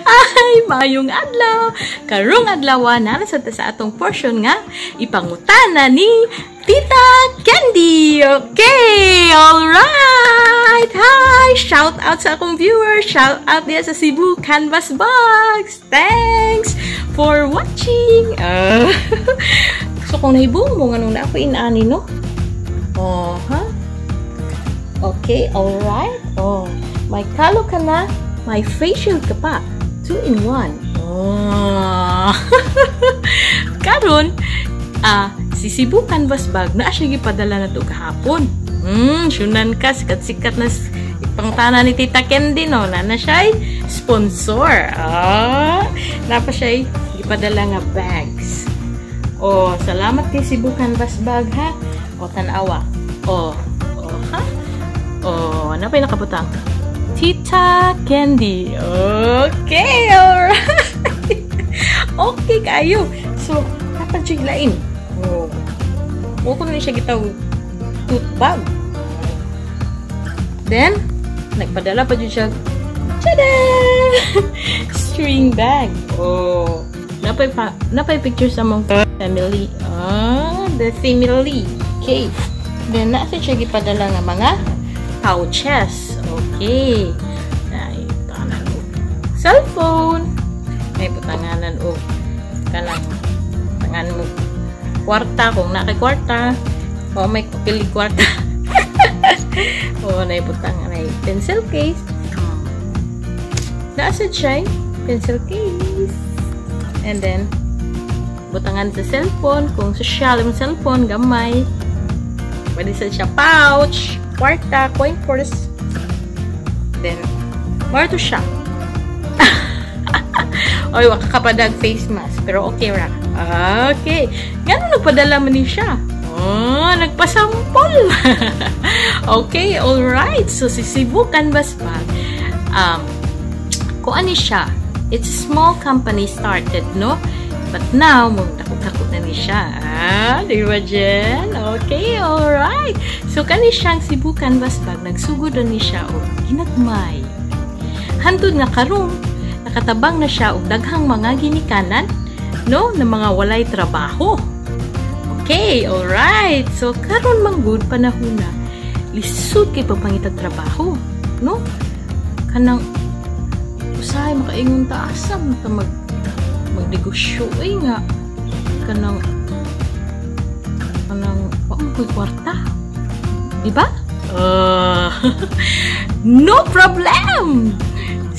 Ay, maayong adlaw. Karong adlaw na sa atong portion nga ipangutana ni Tita Candy. Okay, alright. Hi! Shout out sa akong viewers. Shout out diya sa Cebu Canvas Box. Thanks for watching. So kung nahibong mo nganong na ako inani, no? Oh, ha? Okay, alright. Oh, may kalo ka na, may facial ka pa. Two in one. Oh. Karon, si Cebu Canvas Bag na siya gipadala na to kahapon. Syunan ka, sikat-sikat na ipangtana ni Tita Candy, no? Na na siya sponsor. Napa siya gipadala nga bags. Oh, salamat kay Cebu Canvas Bag, ha. O, tanawa. Oh, oh, ha? Oh, ano pa yung nakabutang? Tita Candy. Okay, alright. Okay kayo. So, dapat siya lain. Oh. Mo ko na siya gitawag tote bag. Then, nagpadala pa jud siya. Tada! String bag. Oh. Napay picture sa mong family. Ah, the family. Okay. Then, nasa siya gipadala nga mga pouches. Okay. Ay, butangan og cellphone. Ay, butanganan og kanang tangan mo kwarta kung na kay kwarta. O may pili kwarta. O na butang na pencil case. Nasa siya pencil case. And then butangan sa cellphone kung social yung cellphone gamay. Pwede sa siya pouch, kwarta, coin purse. Then, more to siya. Oy, waka kapadag face mask. Pero okay ra. Okay. Ngano nagpadala man ni siya? Oh, nagpasampol. Okay, alright. So, si Cebu Canvas Bag, kung ano siya, it's a small company started, no? But now, dako-dako na ni siya. Ah, di ba, Jen? Okay, alright. So, kani siyang Cebu Canvas Bag, nagsugod na ni siya og ginagmay. Hantod nga karon, nakatabang na siya og daghang mga ginikanan, no, na mga walay trabaho. Okay, alright. So, karon man gud panahon na, lisod kay pagpangitag trabaho, no? Kanang usahay makaingon ta, asa man ta magnegosyo ay nga kanang wa man ko'y kwarta, di ba? No problem.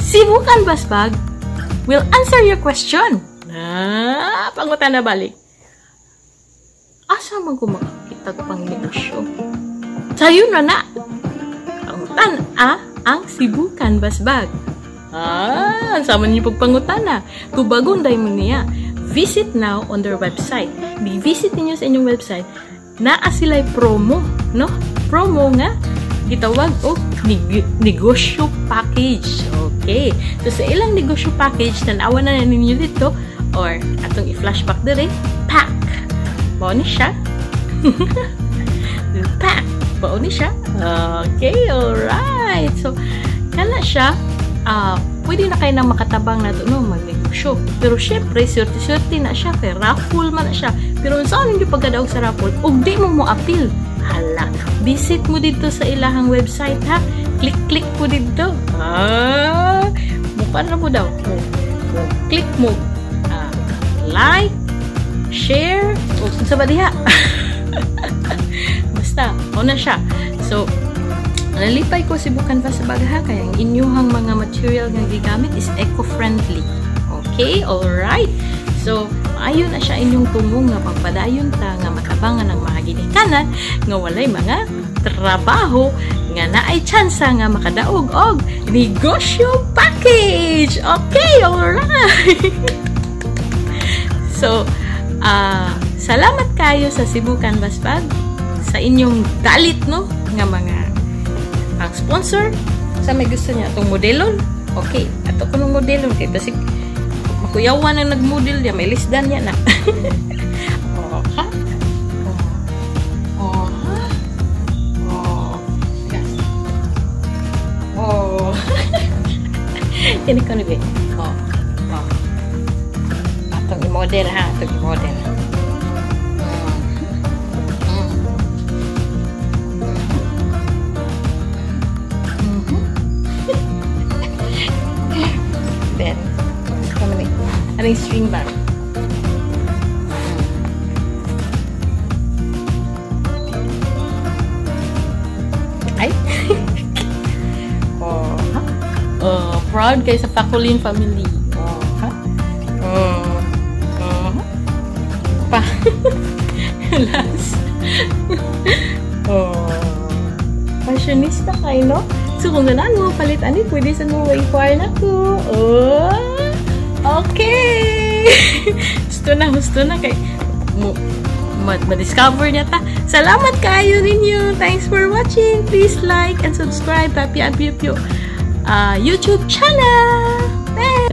Cebu Canvas Bag will answer your question. Ah, pangutan na balik. Asa man ko makakita pang negosyo? Sayo na na. Pangutan ah, ang Cebu Canvas Bag. Ah, sama niyo pagpangutana. Tubagon dahil mo niya. Visit now on their website. Di-visit ninyo sa inyong website. Naa sila'y promo, no? Promo nga gitawag og negosyo package. Okay. So sa ilang negosyo package, tanawa na ninyo dito or atong i-flashback dire, pack. Mao ni siya. Pack. Mao ni siya. Okay, alright. So kana siya, pwede na kayo nang makatabang na to, no, magnegosyo. Pero syempre, swerte-swerte na siya, kay raffle man na siya. Pero saan ninyo pagkadaog sa raffle, ug di mo mo appeal. Hala, visit mo dito sa ilahang website, ha. Click-click mo dito. Ah, mukha na mo daw. Mo, click mo. Ah, like, share, o kung sa ba diha. Basta, mao na siya. So, nalipay ko Cebu Canvas Bag ha, kaya ang inyuhang mga material nga gigamit is eco-friendly. Okay, alright. So, maayo na siya inyong tumong nga pagpadayon ta nga matabangan ng mga ginikanan nga walay mga trabaho nga naay tsansa nga makadaog og negosyo package. Okay, alright. So, salamat kayo sa Cebu Canvas Bag sa inyong dalit, no, nga mga ang sponsor. Sa may gusto niya atong modelon, okay, ato ko ng modelon kay basig makuyawan ang nagmodel niya, may lisdan niya na. Oh, ha? Oh. Oh, ha? Oh. Gas. Oh. Kini ko ni be. Oh. Atong i-model ha, atong i-model. Then, kamo ni. Anong string ba? Ay! Oh, ha? Oh, proud kay sa Paculin family. Oh, ha? Oh. Oh. Pa. Last. Oh. Fashionista kay, no? So, kung ganahan mo, palit ani, pwede sa mo inquire na ko. Oh. Okay. Gusto na kay mo ma-discover niya ta. Salamat kayo ninyo. Thanks for watching. Please like and subscribe Papi and Piu Piu YouTube channel. Thanks!